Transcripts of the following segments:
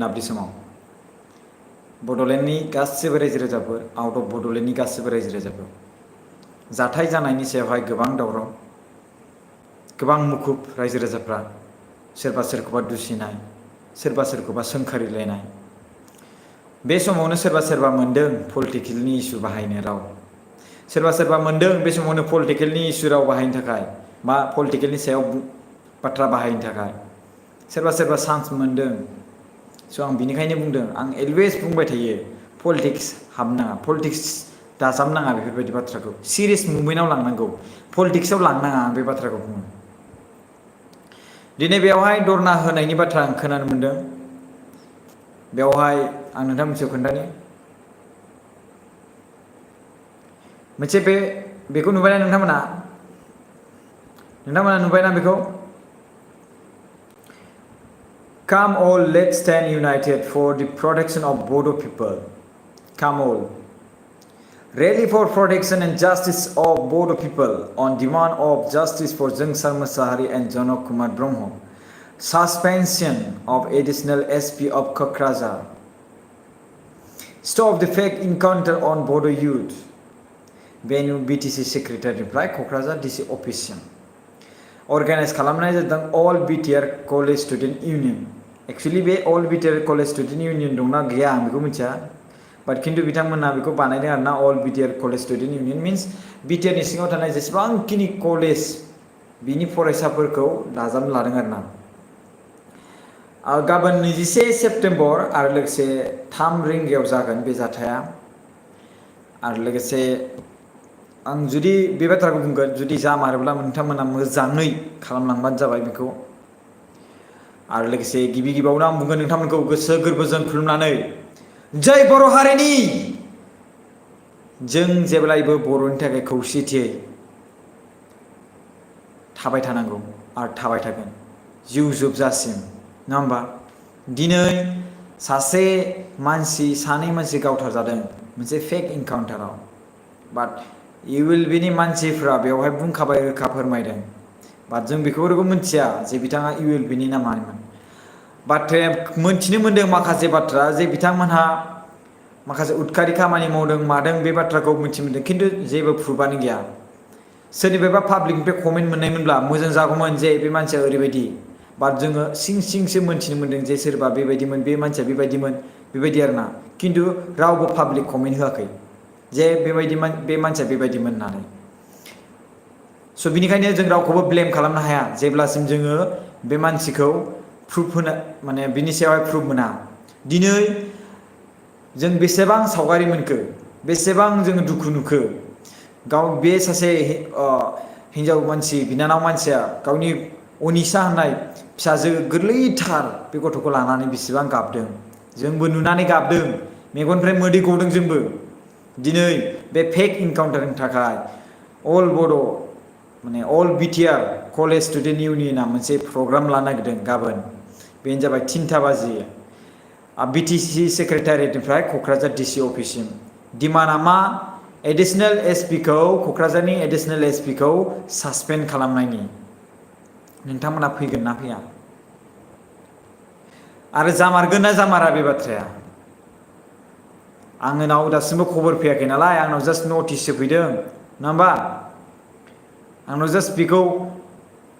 नाबदि समाव बड'लेण्डनि गासिबो रायजो राजाफोर आउट अफ बड'लेण्डनि गासिबो रायजो राजाफोर जाथाय जानायनि सायावहाय गोबां दावराव गोबां मुखुब रायजो राजाफ्रा सोरबा सोरखौबा दुसिनाय सोरबा सोरखौबा सोंखारिलायनाय बे समावनो सोरबा सोरबा मोन्दों पलिटिकेलनि इस्यु बाहायनो राव सोरबा सोरबा मोन्दों बे समावनो पलिटिकेलनि इस्यु राव बाहायनो थाखाय मा पलिटिकेलनि सायाव बाथ्रा बाहायनो थाखाय सोरबा सोरबा चान्स मोन्दों स' आं बिनिखायनो बुंदों आं अलवेज बुंबाय थायो पलिटिक्स हाबनाङा पलिटिक्स दाजाबनाङा बेफोरबायदि बाथ्राखौ सिरियास मुभमेन्टआव लांनांगौ पलिटिक्सआव लांनाङा आं बे बाथ्राखौ बुङो दिनै बेवहाय धरना होनायनि बाथ्रा आं खोनानो मोन्दों बेवहाय आं नोंथां मोनसे खोन्थानि मोनसे बेखौ नुबायना नोंथांमोना नुबायना बेखौ Come all, let's stand united for the protection of Bodo people. Come all. Rally for protection and justice of Bodo people on demand of justice for Jongsar Musahari and Janok Kumar Brahmo. Suspension of additional SP of Kokrajhar. Stop the fake encounter on Bodo youth. Venue BTC Secretary Kokrajhar DC Official. Organize खालामनाय जादों All BTR College Student Union. Actually बे All BTR College Student Union दंना गैया आं बेखौ मिथिया बाट किन्तु बिथांमोनहा बेखौ बानायदों आरोना All BTR College Student Union means BTR नि सिङाव थानाय जेसेबांखिनि कलेज बिनि फरायसाफोरखौ नाजावनो लादों आरोना गाबोन 21 सेप्तेम्बर आरो लोगोसे 3 रिंगायाव जागोन बे जाथाया आरो लोगोसे आं जुदि बे बाथ्राखौ बुंगोन जुदि जामारोब्ला नोंथांमोना मोजाङै खालामलांबानो जाबाय बेखौ आरो लोगोसे गिबि गिबियावनो आं बुंगोन नोंथांमोनखौ गोसो गोरबोजों खुलुमनानै जय बर' हारिनि जों जेब्लायबो बर'नि थाखाय खौसेथियै थाबाय थानांगौ आरो थाबाय थागोन जिउ जोबजासिम नङा होमबा दिनै सानै मानसि गावथारजादों मोनसे फेक इनकाउन्टाराव बाट ULB नि मानसिफ्रा बेवहाय बुंखाबाय रोखा फोरमायदों बाट जों बेखौ मिथिया जे बिथाङा ULB नि ना मामोन बाथ्राया मोनथिनो मोन्दों माखासे बाथ्रा जे बिथांमोनहा माखासे उदखारि खामानि मावदों मादों बे बाथ्राखौ मिथि मोन्दों खिन्थु जेबो प्रुफानो गैया सोरनिफ्रायबा पाब्लिकनिफ्राय कमेन्ट मोननायमोनब्ला मोजां जागौमोन जे बे मानसिया ओरैबायदि बाट जोङो सिंसो मोनथिनो मोन्दों जे सोरबा बेबायदिमोन बे मानसिया बेबायदिमोन बेबायदि आरोना खिन्थु रावबो पाब्लिक कमेन्ट होआखै जे बे मानसिया बेबायदिमोन होननानै स' बिनिखायनो जों रावखौबो ब्लेम खालामनो हाया जेब्लासिम जोङो बे मानसिखौ प्रुफ होनो माने बिनि सायावहाय प्रुफ मोना दिनै जों बेसेबां सावगारि मोनखो बेसेबां जोङो दुखु नुखो गाव बे सासे हिन्जाव मानसि बिनानाव मानसिया गावनि अनिसा होननाय फिसाजो गोरलैथार बे गथ'खौ लानानै बेसेबां गाबदों जोंबो नुनानै गाबदों मेगननिफ्राय मोदै गदों जोंबो दिनै बे फेक इनकाउन्टारनि थाखाय अल BTR कलेज स्टुडेन्ट इउनियना मोनसे प्रग्राम लानो नागिरदों गाबोन बेनो जाबाय 3टा बाजि BTC सेक्रेटारियेटनिफ्राय क'क्राझार DC अफिससिम डिमान्डआ मा एडिशनेल SP खौ क'क्राझारनि एडिशनेल SP खौ सासपेन्ड खालामनायनि नोंथांमोना फैगोन ना फैया आरो जामारगोन ना जामारा बे बाथ्राया आंनाव दासिमबो खबर फैयाखै नालाय आंनाव जास्ट नटिससो फैदों नङा होमबा आंनाव जास्ट बेखौ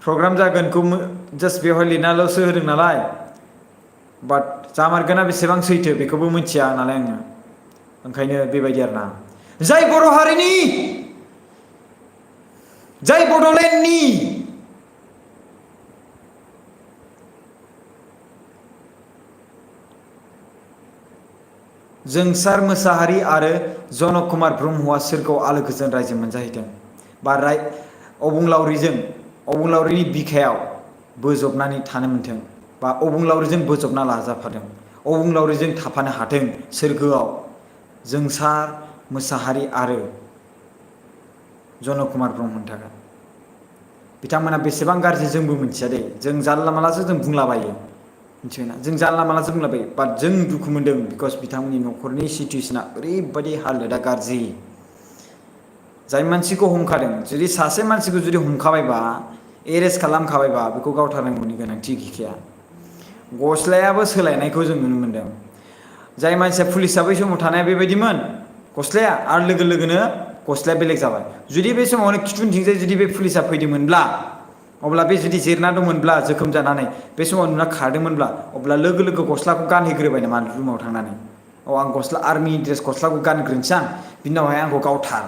प्रग्राम जागोनखौ जास्ट बेवहाय लिरनाल'सो होदों नालाय बाट जामारगोना बेसेबां सैथो बेखौबो मिथिया नालाय आङो ओंखायनो बेबायदि आरोना जय बर' हारिनि जय बड'लेण्डनि जोंसार मोसाहारि आरो जनक कुमार ब्रह्मआ सोरगोआव आलो गोजोन रायजो मोनजाहैदों बा अबुंलावरिनि बिखायाव बोजबनानै थानो मोन्थों बा अबुंलावरिजों बोजबना लाजाफादों अबुंलावरिजों थाफानो हाथों सोरगोआव जोंसार मोसाहारि आरो जनक कुमार ब्रह्मनि थाखाय बिथांमोना बेसेबां गाज्रि जोंबो मिथिया दे जों जानला मालासो जों बुंलाबायो मिथिबायना जों जानला मालासो बुंलाबायो बाट जों दुखु मोन्दों बिकज बिथांमोननि न'खरनि सिटुवेसना ओरैबायदि हालोदा गाज्रि जाय मानसिखौ हमखादों जुदि सासे मानसिखौ जुदि हमखाबायबा एरेस्ट खालामखाबायबा बेखौ गावथारनांगौनि गोनांथि गैखाया गस्लायाबो सोलायनायखौ जों नुनो मोनदों। जाय मानसिया पुलिसा बै समाव थानाया बेबायदिमोन गस्लाया आरो लोगो लोगोनो गस्लाया बेलेग जाबाय। जुदि बे समावनो खिथुउनथिंजाय जुदि बे पुलिसा फैदोंमोनब्ला अब्ला बे जुदि जिरना दंमोनब्ला जोखोम जानानै बे समाव नुना खारदोंमोनब्ला अब्ला लोगो लोगो गस्लाखौ गानहैग्रोबाय नामा रुमाव थांनानै आं गस्ला आर्मि ड्रेस गस्लाखौ गानग्रोनोसै आं बिनि उनावहाय आंखौ गावथार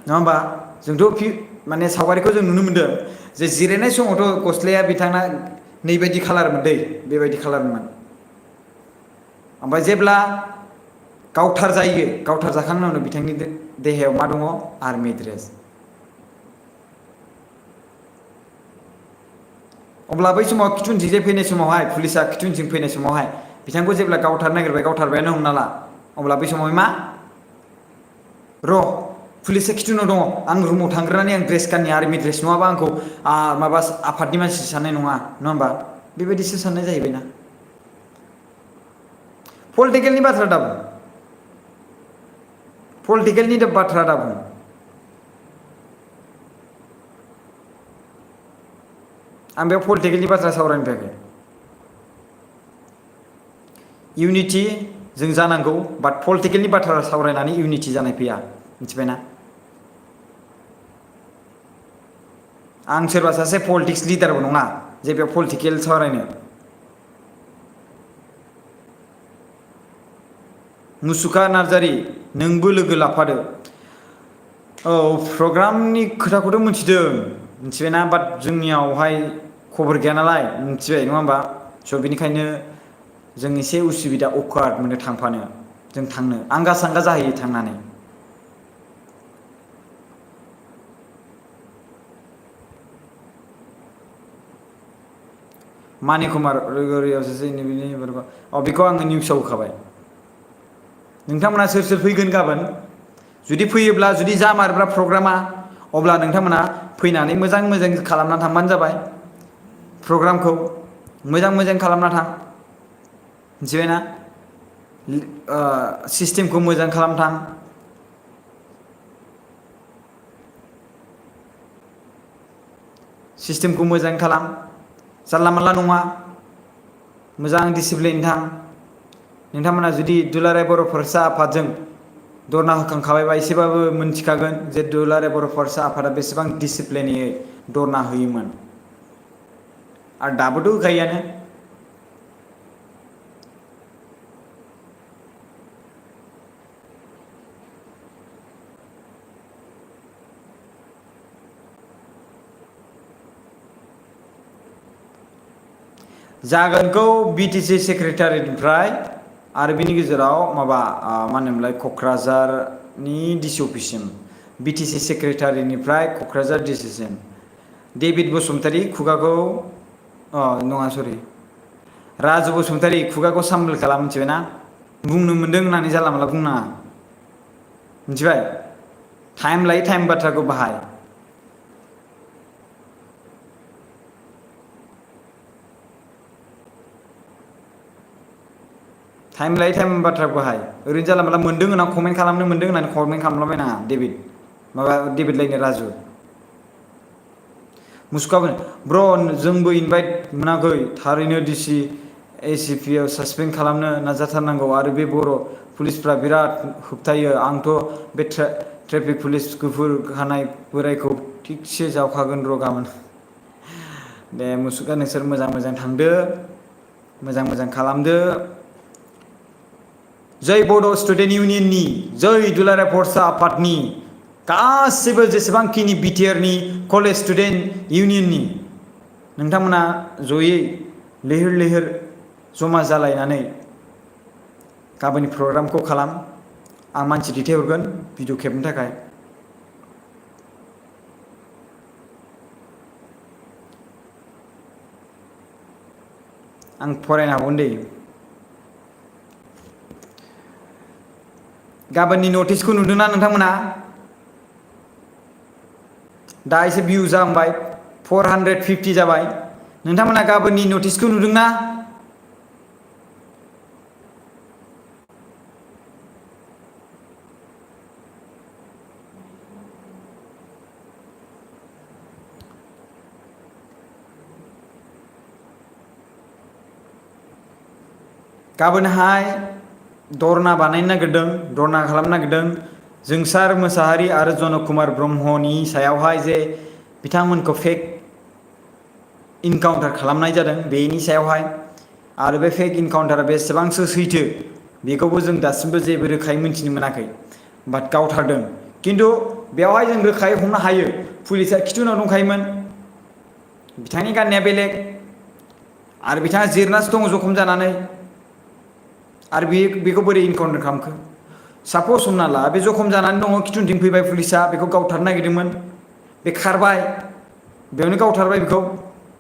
नङा होमबा जोंथ' माने सावगारिखौ जों नुनो मोनदों जे जिरायनाय समावथ' गस्लाया बिथांना नैबायदि खालारमोन दै बेबायदि खालारमोन ओमफ्राय जेब्ला गावथार जायो गावथार जाखांनायनि उनाव बिथांनि देहायाव मा दङ आर्मि ड्रेस अब्ला बै समाव खिथुउनथिंजाय फैनाय समावहाय पुलिसा खिथुउनथिं फैनाय समावहाय बिथांखौ जेब्ला गावथारनो नागिरबाय गावथारबायानो हमना ला अब्ला बै समावहाय मा र' पुलिसा खिथुउनाव दङ आं रुमाव थांग्रोनानै आं ड्रेस गाननि आर्मि ड्रेस नङाबा आंखौ माबा आफादनि मानसि साननाय नङा होमबा बेबायदिसो साननाय जाहैबायना पलिटिकेलनि बाथ्रा दा बुं पलिटिकेलनि बाथ्रा दा बुं आं बेयाव पलिटिकेलनि बाथ्रा सावरायनो फैयाखै इउनिटि जों जानांगौ बाट पलिटिकेलनि बाथ्रा सावरायनानै इउनिटि जानाय फैया मिथिबायना आं सोरबा सासे पलिटिक्स लिडारबो नङा जे बेयाव पलिटिकेल सावरायनो मुसुखा नार्जारि नोंबो लोगो लाफादो औ प्रग्रामनि खोथाखौथ' मिथिबायना बाट जोंनियावहाय खबर गैया नालाय मिथिबाय नङा होमबा स' बेनिखायनो जों एसे उसुबिदा अकवार्ड मोनो थांफानो जों थांनो आंगा सांगा जाहैयो थांनानै मानि कुमार बेखौ आङो निउसाव होखाबाय नोंथांमोना सोर सोर फैगोन गाबोन जुदि फैयोब्ला जुदि जामारोब्ला प्रग्रामा अब्ला नोंथांमोना फैनानै मोजां मोजां खालामना थांबानो जाबाय प्रग्रामखौ मोजां मोजां खालामना थां मिथिबायना सिस्टेमखौ मोजां खालामथां सिस्टेमखौ मोजां खालाम जानला मानला नङा मोजां डिसिप्लिन थां नोंथांमोना जुदि दुलाराय बर' फरायसा आफादजों दरना होखांखाबायबा एसेबाबो मोनथिखागोन जे दुलाराय बर' फरायसा आफादा बेसेबां डिसिप्लिनै दरना होयोमोन आरो दाबोथ' होखायोआनो जागोनखौ बिटिसि सेक्रेटारिनिफ्राय आरो बिनि गेजेराव माबा मा होनोमोनलाय क'क्राझारनि डिसि अफिससिम बिटिसि सेक्रेटारिनिफ्राय क'क्राझार डिसिसिम डेभिड बसुमतारी खुगाखौ नङा सरि राजु बसुमतारी खुगाखौ सामोल खालाम मिथिबायना बुंनो मोनदों होननानै जानला मानला बुंनाङा मिथिबाय टाइम लायै टाइम बाथ्राखौ बाहाय टाइम लायै टाइम बाथ्रा बाहाय ओरैनो जानला मानला मोनदों होनना कमेन्ट खालामनो मोनदों होननानै कमेन्ट खालामलाबायनाङा डेभिड लायनो राजु मुसुखा ब्र जोंबो इनभाइट मोनाखै थारैनो डिसि एसिपिआव सासपेन्ड खालामनो नाजाथारनांगौ आरो बे बर' पुलिसफ्रा बिराद होबथायो आंथ' बे ट्रेफिक पुलिस गुफुर खानाय बोरायखौ थिगसे जावखागोन र' गाबोन दे मुसुखा नोंसोर मोजां मोजां थांदो मोजां मोजां खालामदो जै बड' स्टुडेन्ट इउनियननि जै दुलाराय फरायसा आफादनि गासिबो जेसेबांखिनि बिटिआरनि कलेज स्टुडेन्ट इउनियननि नोंथांमोना जयै लैहोर लैहोर जमा जालायनानै गाबोननि प्रग्रामखौ खालाम आं मानसि दैथायहरगोन भिडिअ खेबनो थाखाय आं फरायनो हागौमोन दे गाबोननि नटिसखौ नुदोंना नोंथांमोना दा एसे भिउ जाहांबाय 450 जाबाय नोंथांमोना गाबोननि नटिसखौ नुदोंना गाबोनहाय धरना बानायनो नागिरदों, धरना खालामनो नागिरदों जोंसार मोसाहारि आरो जनक कुमार ब्रह्मनि सायावहाय जे बिथांमोनखौ फेक इनकाउन्टार खालामनाय जादों बेनि सायावहाय। आरो बे फेक इनकाउन्टारा बेसेबांसो सैथो बेखौबो जों दासिमबो जेबो रोखायै मिन्थिनो मोनाखै, बाट गावथारदों। खिन्थु बेवहाय जों रोखायै हमनो हायो पुलिसा खिथुनाव दंखायोमोन, बिथांनि गाननाया बेलेग आरो बिथाङा जिरनासो दङ जखम जानानै, आरो बेखौ बोरै इनकाउन्टार खालामखो? सापस हमना ला बे जखम जानानै दङ, खिथुथिं फैबाय पुलिसा बेखौ गावथारनो नागिरदोंमोन, बे खारबाय बेयावनो गावथारबाय बेखौ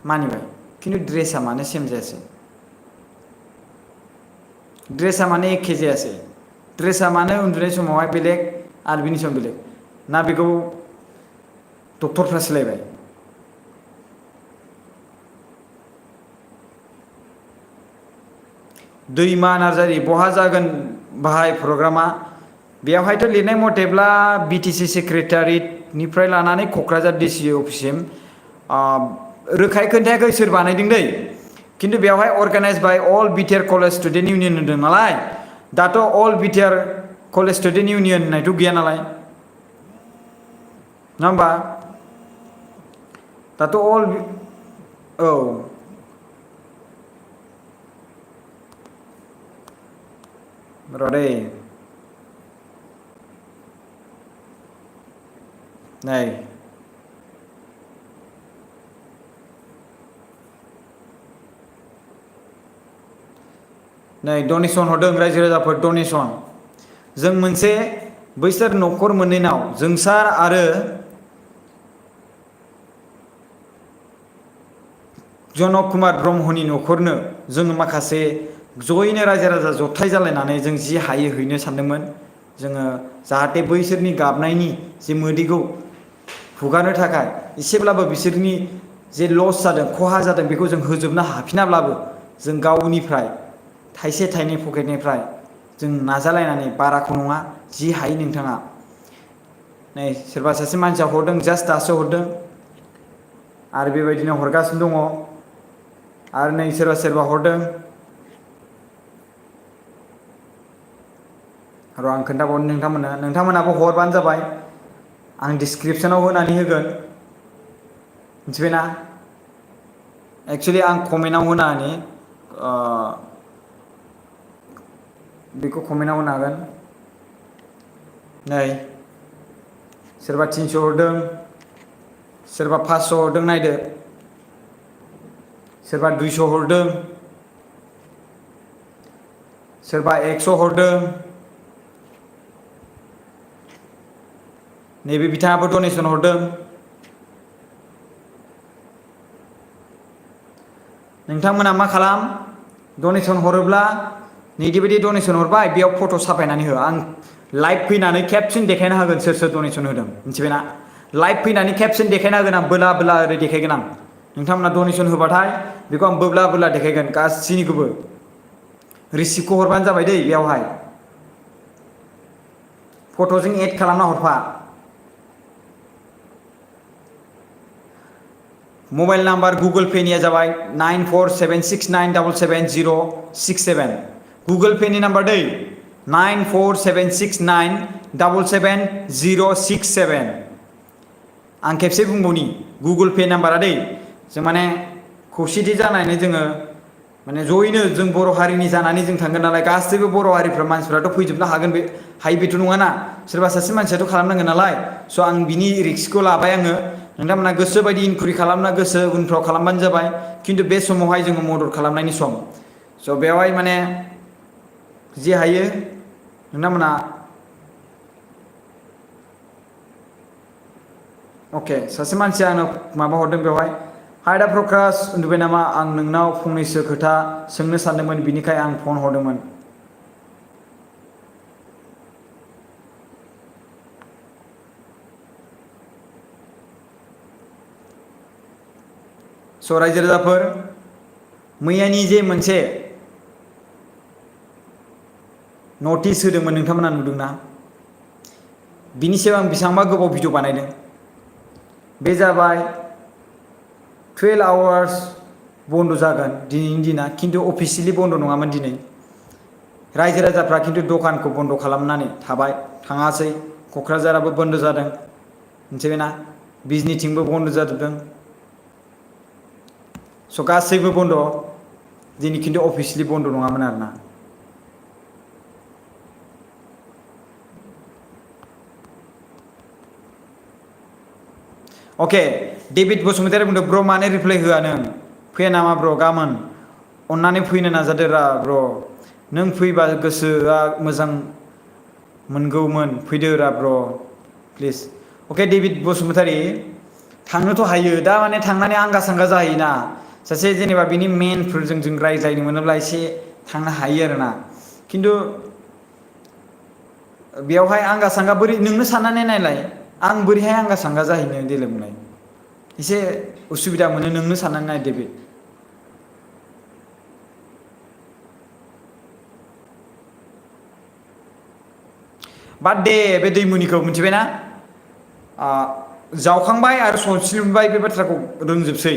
मानिबाय। खिन्थु ड्रेसा मानो सेम जायासै? ड्रेसा मानो एखे जायासै? ड्रेसा मानो उन्दुनाय समावहाय बेलेग आरो बिनि समाव बेलेग? ना बेखौ डक्टरफ्रा सोलायबाय? दैमा नार्जारि बहा जागोन बाहाय प्रग्रामा? बेयावहायथ' लिरनाय मथेब्ला बिटिसि सेक्रेटारियेटनिफ्राय लानानै क'क्राझार डिसि अफिससिम रोखायै खोन्थायाखै सोर बानायदों दै। खिन्थु बेवहाय अर्गानाइज बाय अल बिटिआर कलेज स्टुडेन्ट इउनियन होन्दों नालाय, दाथ' अल बिटिआर कलेज स्टुडेन्ट इउनियन होननायथ' गैया नालाय, नङा होमबा? दाथ' अल औ र' दै नै नै डनेसन हरदों रायजो राजाफोर, डनेसन। जों मोनसे बैसोर न'खर मोननैनाव जोंसार आरो जनक कुमार ब्रह्मनि न'खरनो जोङो माखासे जयैनो रायजो राजा जथाय जालायनानै जों जि हायो हैनो सानदोंमोन। जोङो जाहाथे बैसोरनि गाबनायनि जे मोदैखौ हुगारनो थाखाय एसेब्लाबो बिसोरनि जे लस जादों, खहा जादों, बेखौ जों होजोबनो हाफिनाब्लाबो जों गावनिफ्राय थाइसे थाइनै पकेटनिफ्राय जों नाजालायनानै, बाराखौ नङा जि हायो नोंथाङा। नै सोरबा सासे मानसिया हरदों, जास्ट दासो हरदों आरो बेबायदिनो हरगासिनो दङ। आरो नै सोरबा सोरबा हरदों, र' आं खोन्थाबावनो नोंथांमोननो, नोंथांमोनाबो हरबानो जाबाय, आं डिसक्रिपसनाव होनानै होगोन, मिथिबायना? एक्सुवेलि आं कमेन्टआव होना होनि, बेखौ कमेन्टआव होनो हागोन। नै सोरबा 300 हरदों, सोरबा 500 हरदों नायदो, सोरबा 200 हरदों, सोरबा 100 हरदों। नैबे बिथाङाबो डनेसन हरदों। नोंथांमोना मा खालाम, डनेसन हरोब्ला नैदि बायदि डनेसन हरबाय बेयाव फट' साफायनानै हो। आं लाइभ फैनानै खेबसेनो देखायना होगोन सोर सोर डनेसन होदों, मिथिबायना? लाइभ फैनानै खेबसेनो देखायना होगोन आं, बोला बोला ओरै देखायगोन आं। नोंथांमोना डनेसन होबाथाय बेखौ आं बोब्ला बोब्ला देखायगोन गासैनिखौबो। रिसिप्टखौ हरबानो जाबाय दै, बेयावहाय फट'जों एड खालामना हरफा। मबाइल नाम्बार गुगल पेनिया जाबाय 9476977067। गुगल पेनि नाम्बार दै 9476977067। आं खेबसे बुंबावनि गुगल पे नाम्बारा दै, जों माने खौसेथि जानानै जोङो माने जयैनो जों बर' हारिनि जानानै जों थांगोन नालाय, गासैबो बर' हारिफ्रा मानसिफ्राथ' फैजोबनो हागोन बे हायो बेथ' नङाना, सोरबा सासे मानसियाथ' खालामनांगोन नालाय। स' आं बिनि रिक्सखौ लाबाय आङो। नोंथांमोना गोसो बायदि इनकुरि खालामना गोसो उनफ्राव खालामबानो जाबाय, खिन्थु बे समावहाय जोङो मदद खालामनायनि सम। स' बेवहाय माने जि हायो नोंथांमोना। अके, सासे मानसिया आंनाव माबा हरदों बेवहाय, हाय दा प्रकाश उन्दुबाय नामा? आं नोंनाव फंनैसो खोथा सोंनो सानदोंमोन, बिनिखाय आं फन हरदोंमोन। स' रायजो राजाफोर, मैयानि जे मोनसे नटिस होदोंमोन नोंथांमोना नुदोंना? बिनि सायाव आं बेसेबांबा गोबाव भिडिअ बानायदों। बे जाबाय 12 आवार्स बन्द' जागोन दिनैनि दिना, खिन्थु अफिसियेलि बन्द' नङामोन दिनै। रायजो राजाफ्रा खिन्थु दखानखौ बन्द खालामनानै थाबाय थाङासै क'क्राझाराबो बन्द जादों मिथिबायना बिजनिथिंबो बन्द जाजोबदों स' गासैबो बन्द दिनै खिन्थु अफिसियेलि बन्द नङामोन आरोना अके डेभिड बसुमतारी बुंदों ब्र मानो रिप्लाय होआ नों फैया नामा ब्र गाबोन अन्नानै फैनो नाजादो रा ब्र नों फैबा गोसोआ मोजां मोनगौमोन फैदो रा ब्र प्लिज अके डेभिड बसुमतारी थांनोथ' हायो दा माने थांनानै आंगा सांगा जाहैयोना सासे जेनेबा बिनि मेनफोरजों जों रायज्लायनो मोनोब्ला एसे थांनो हायो आरोना खिन्थु बेयावहाय आंगा सांगा बोरै नोंनो साननानै नायलाय आं बोरैहाय आंगा सांगा जाहैनो देलाय बुंलाय एसे उसुबिदा मोनो नोंनो साननानै नाय डेभिड बाद दे बे दैमुनिखौ मिथिबायना जावखांबाय आरो सनस्लिमबाय बे बाथ्राखौ रोंजोबसै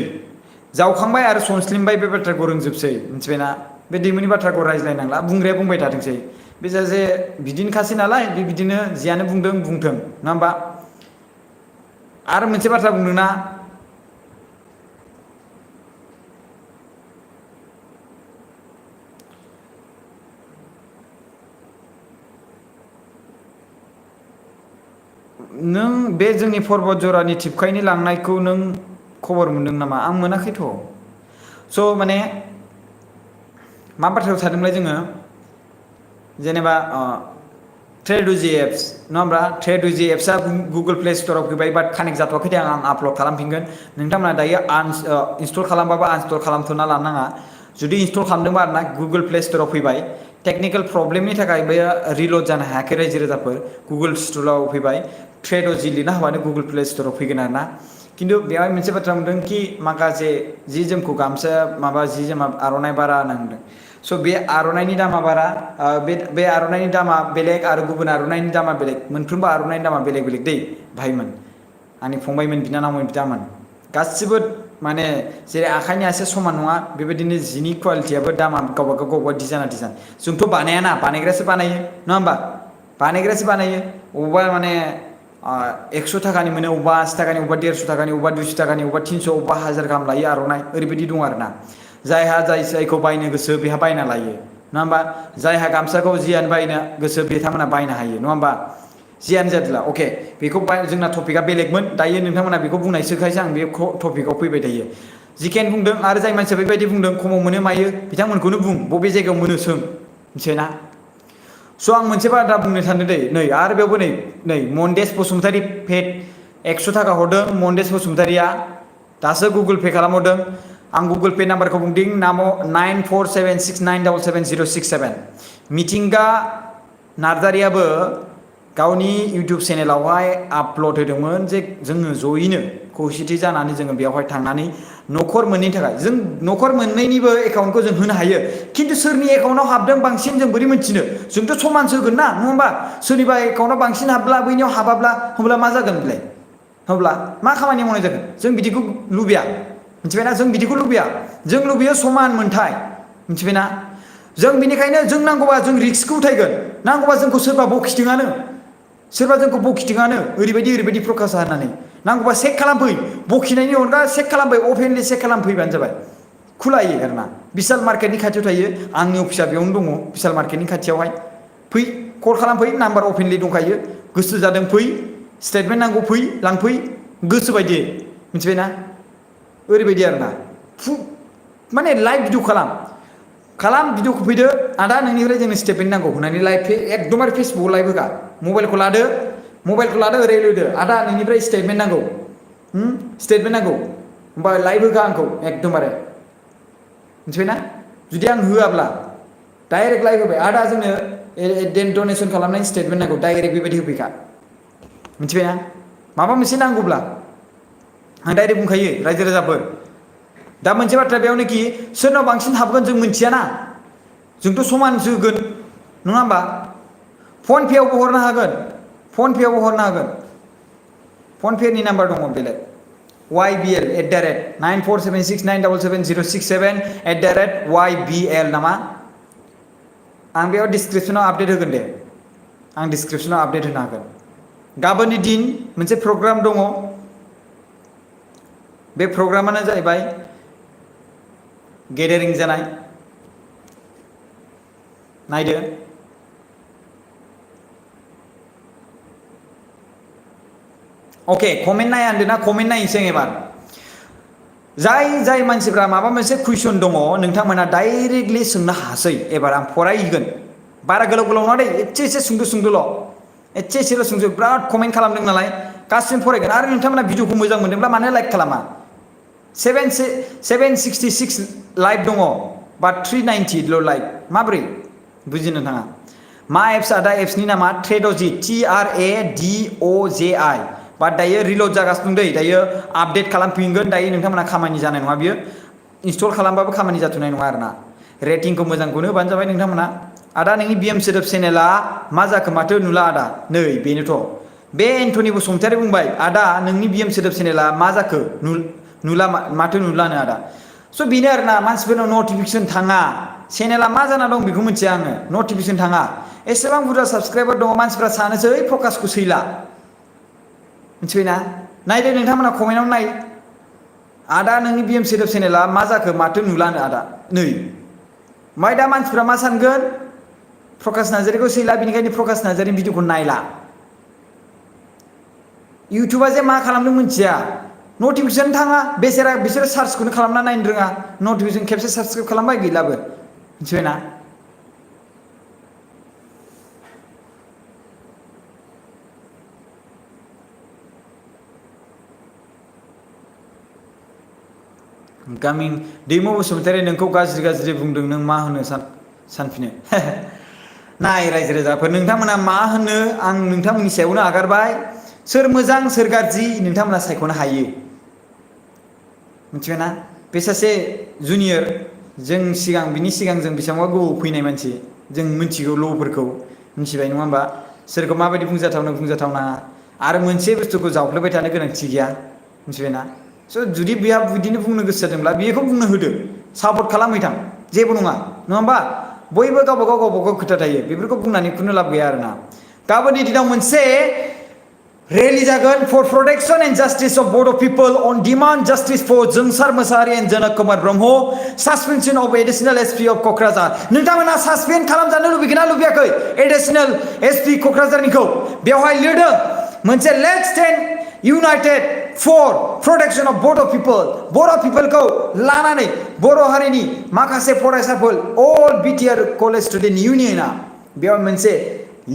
जावखांबाय आरो सनस्लिमबाय बे बाथ्राखौ रोंजोबसै मिथिबायना बे दैमुनि बाथ्राखौ रायज्लायनांला बुंग्राया बुंबाय थाथोंसै बे सासे बिदिनोखासै नालाय बे बिदिनो जियानो बुंदों बुंथों नङा होमबा आरो मोनसे बाथ्रा बुंदोंना नों बे जोंनि पर्बत जरानि टिपकाइनि लांनायखौ नों खबर मोनदों नामा आं मोनाखैथ' स' माने मा बाथ्रायाव थादोंलाय जोङो जेनेबा ट्रेडुजि एप्स नङा होमब्ला ट्रेडुजि एप्सआ गुगोल प्ले स्ट'राव फैबाय बाट कानेक्ट जाथ'वाखै दे आं आपल'ड खालामफिनगोन नोंथांमोना दायो इनस्टल खालामबाबो आनइनस्टल खालामथ'ना लानाङा जुदि इनस्टल खालामदोंबा आरोना गुगोल प्ले स्ट'राव फैबाय टेकनिकेल प्रब्लेमनि थाखाय बेयो रिल'ड जानो हायाखै रायजो राजाफोर गुगोल स्ट'राव फैबाय ट्रेड'जि लिरना होबानो गुगोल प्ले स्ट'राव फैगोन आरोना खिन्थु बेवहाय मोनसे बाथ्रा बुंदों कि माखासे जि जोमखौ गामसा माबा जि जोमा आर'नाइ बारा होनना बुंदों स' बे आर'नाइनि दामा बारा बे आर'नाइनि दामा बेलेग आरो गुबुन आर'नाइनि दामा बेलेग मोनफ्रोमबो आर'नाइनि दामा बेलेग बेलेग दै भाइमोन आंनि फंबायमोन बिनानावमोन बिदामोन गासिबो माने जेरै आखाइनि आसिया समान नङा बेबायदिनो जिनि क्वालिटियाबो दामा गावबा डिजाइना डिजाइन जोंथ' बानायाना बानायग्रासो बानायो नङा होमबा बानायग्रासो बानायो अबेबा माने 100 थाखानि मोनो अबेबा 80 थाखानि अबेबा 150 थाखानि अबेबा 200 थाखानि अबेबा 300 अबेबा 1000 गाहाम लायो आर'नाइ ओरैबायदि दं आरोना जायहा जायखौ बायनो गोसो बेहा बायना लायो नङा होमबा जायहा गामसाखौ जियानो बायनो गोसो बिथांमोना बायनो हायो नङा होमबा जियानो जादोला अके बेखौ जोंना टपिकआ बेलेगमोन दायो नोंथांमोना बेखौ बुंनायसोखायसो आं बे टपिकआव फैबाय थायो जिकेन बुंदों आरो जाय मानसिया बेबायदि बुंदों खमाव मोनो मायो बिथांमोनखौनो बुं बबे जायगायाव मोनो सों मिथिबायना स' आं मोनसे बाथ्रा बुंनो सानदों दै नै आरो बेयावबो नै मन्देस बसुमतारी पेड 100 थाखा हरदों मन्देस बसुमतारीया दासो गुगोल पे खालामहरदों आं गुगोल पे नाम्बारखौ बुंदों 9476977067 मिथिंगा नार्जारियाबो गावनि इउटुब चेनेलावहाय आपल'ड होदोंमोन जे जोङो जयैनो खौसेथि जानानै जोङो बेयावहाय थांनानै न'खर मोननैनि थाखाय जों न'खर मोननैनिबो एकाउन्टखौ जों होनो हायो खिन्थु सोरनि एकाउन्टआव हाबदों बांसिन जों बोरै मिथिनो जोंथ' समानसो होगोन ना नङा होमबा सोरनिबा एकाउन्टआव बांसिन हाबब्ला बैनियाव हाबाब्ला होमब्ला मा जागोन बेलाय होमब्ला मा खामानि मावनाय जागोन जों बिदिखौ लुबैया मिथिबायना जों बिदिखौ लुबैया जों लुबैयो समान मोनथाय मिथिबायना जों बिनिखायनो जों नांगौबा जों रिस्कखौ उठायगोन नांगौबा जोंखौ सोरबा बखिदोंआनो सोरबा जोंखौ बखिदोंआनो ओरैबायदि प्रकाशा होननानै नांगौबा चेक खालामफै बखिनायनि अनगा चेक खालामफै अपेनलि चेक खालामफैबानो जाबाय खुलायो आरोना बिशाल मार्केटनि खाथियाव थायो आंनि अफिसा बेयावनो दङ बिशाल मार्केटनि खाथियावहाय फै कल खालामफै नाम्बार अपेनलि दंखायो गोसो जादों फै स्टेटमेन्ट नांगौ फै लांफै गोसो बायदि मिथिबायना ओरैबायदि आरोना माने लाइभ भिडिअ खालाम भिडिअखौ फैदो आदा नोंनिफ्राय जोंनो स्टेटमेन्ट नांगौ होननानै लाइभ एकदमबारे फेसबुकआव लाइभ होगा मबाइलखौ लादो ओरै लुदो आदा नोंनिफ्राय स्टेटमेन्ट नांगौ स्टेटमेन्ट नांगौ होमबा लाइभ होगा आंखौ एकदमबारे मिथिबायना जुदि आं होआब्ला डाइरेक्ट लाइभ होबाय आदा जोंनो डनेसन खालामनायनि स्टेटमेन्ट नांगौ डाइरेक्ट बेबायदि होफैखा मिथिबायना माबा मोनसे नांगौब्ला आं डाइरेक्ट बुंखायो रायजो राजाफोर दा मोनसे बाथ्रा बेयावनोखि सोरनाव बांसिन हाबगोन जों मिथियाना जोंथ' समानसो होगोन नङा होमबा फन पेआवबो हरनो हागोन फन पेनि नाम्बार दङ बेलेग YBL @9476977067 @YBL नामा आं बेयाव डिसक्रिपसनाव आपडेट होगोन दे आं डिसक्रिपसनाव आपडेट होनो हागोन गाबोननि दिन मोनसे प्रग्राम दङ बे प्रग्रामानो जाहैबाय गेदारिं जानाय नायदो ओके कमेन्ट नाया होनदोंना कमेन्ट नायनोसै एबार जाय मानसिफ्रा माबा मोनसे कुइसन दङ नोंथांमोना डाइरेक्टलि सोंनो हासै एबार आं फरायगोन बारा गोलाव नङा दे एसे सुंद'ल' एसेल' सुंद' बिराद कमेन्ट खालामदों नालाय गासिबो फरायगोन आरो नोंथांमोना भिडिअखौ मोजां मोनदोंब्ला मानो लाइक खालामा 766 लाइक दङ बा 390 लाइक माब्रै बुजिनो थाङा मा एप्स दा एप्सनि नामा ट्रेड'जि TRADOJI बा दायो रिल'ड जागासिनो दं दै दायो आपडेट खालामफिनगोन दायो नोंथांमोना खामानि जानाय नङा बियो इनस्टल खालामबाबो खामानि जाथ'नाय नङा आरोना रेटिंखौ मोजांखौनो होबानो जाबाय नोंथांमोना आदा नोंनि बिएम सोदोब चेनेला मा जाखो माथो नुला आदा नै बेनोथ' बे एन्टनि बसुमतारी बुंबाय आदा नोंनि बिएम सोदोब चेनेला मा जाखो नुला माथो नुलानो आदा स' बेनो आरोना मानसिफोरनाव नटिफिकेसन थाङा चेनेला मा जाना दं बेखौ मिथिया आङो नटिफिकेसन थाङा एसेबां बुरजा साबसक्राइबार दङ मानसिफ्रा सानोसै प्रकाशखौ सैला मिथिबायना नायदो नोंथांमोना कमेन्टआव नाय आदा नोंनि बिएम सोदोब चेनेला मा जाखो माथो नुलानो आदा नै ओमफ्राय दा मानसिफ्रा मा सानगोन प्रकाश नार्जारिखौ सैला बेनिखायनो प्रकाश नार्जारिनि भिडिअखौ नायला इउटुबा जे मा खालामदों मिथिया नटिफिकेसन थाङा बिसोरो सार्चखौनो खालामना नायनो रोङा नटिफिकेसन खेबसे साबसक्राइब खालामबाय गैलाबो मिथिबायना गामि दैमु बसुमतारी नोंखौ गाज्रि बुंदों नों मा होनो सानफिनो नाय रायजो राजाफोर नोंथांमोना मा होनो आं नोंथांमोननि सायावनो आगारबाय सोर मोजां सोर गाज्रि नोंथांमोना सायख'नो हायो मिथिबायना बे सासे जुनियर बिनि सिगां जों बेसेबांबा गोबाव फैनाय मानसि जों मिथिगौ ल'फोरखौ मिथिबाय नङा होमबा सोरखौ माबायदि बुंजाथावना आरो मोनसे बुस्थुखौ जावफ्लेबाय थानो गोनांथि गैया मिथिबायना स' जुदि बेहा बिदिनो बुंनो गोसो जादोंब्ला बेखौ बुंनो होदो सापर्ट खालामहैथां जेबो नङा होमबा बयबो गावबा गाव खोथा थायो बेफोरखौ बुंनानै खुनु लाब गैया आरोना गाबोननि दिनाव मोनसे रेलि जागोन for protection and justice of Bodo' people on demand justice for Jwngsar Mushahary and Janak Kumar Brahma suspension of additional SP of Kokrajhar नोंथांमोना सासपेन्ड खालामजानो लुबैगोन ना लुबैयाखै एडिशनेल एसपि क'क्राझारनिखौ बेवहाय लिरदों मोनसे let's stand united for protection of Boro' पिपलखौ लानानै बर' हारिनि माखासे फरायसाफोर अल बिटिआर कलेज स्टुडेन्ट इउनियना बेयाव मोनसे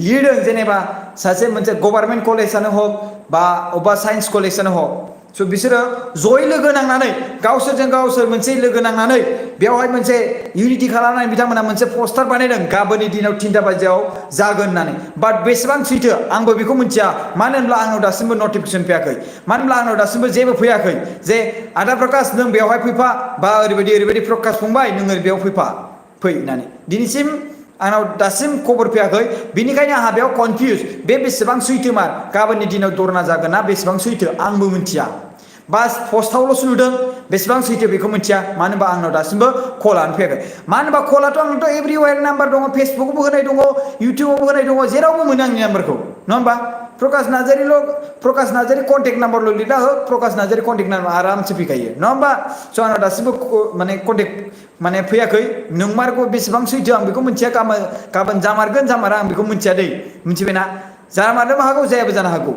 लिरदों जेनेबा सासे मोनसे गभार्नमेन्ट कलेजानो हक बा अबेबा साइन्स कलेजानो हक स' बिसोरो जयै लोगो नांनानै गावसोरजों गावसोर मोनसे लोगो नांनानै बेवहाय मोनसे इउनिटि खालामनानै बिथांमोना मोनसे पस्टार बानायदों गाबोननि दिनाव 3टा बाजियाव जागोन होननानै बाट बेसेबां सैथो आंबो बेखौ मिथिया मानो होनब्ला आंनाव दासिमबो नटिफिकेसन फैयाखै मानो होनब्ला आंनाव दासिमबो जेबो फैयाखै जे आदा प्रकाश नों बेवहाय फैफा बा ओरैबायदि प्रकाश फंबाय नों बेयाव फै होननानै दिनैसिम आंनाव दासिम खबर फैयाखै बेनिखायनो आंहा बेयाव कनफिउज बेसेबां सैथोमार गाबोननि दिनाव धरना जागोन ना बेसेबां सैथो आंबो मिथिया बास पस्टावल'सो नुदों बेसेबां सैथो बेखौ मिथिया मानो होनबा आंनाव दासिमबो कलानो फैयाखै मानो होनबा कलाथ' आंनावथ' एभरिवेयार नाम्बार दङ फेसबुकआवबो होनाय दङ इउटुबावबो होनाय दङ जेरावबो मोनो आंनि नाम्बारखौ नङा होमबा प्रकाश नार्जारी कन्टेक्ट नाम्बारल' लिरना हो प्रकाश नार्जारी कन्टेक्ट नाम्बार आरामसे फैखायो नङा होमबा स' आंनाव दासिमबो कन्टेक्ट फैयाखै नोंमारगौ बेसेबां सैथो आं बेखौ मिथिया गाबोन जामारगोन जामारा आं बेखौ मिथिया दै मिथिबायना जामारनोबो हागौ जायाबो जानो हागौ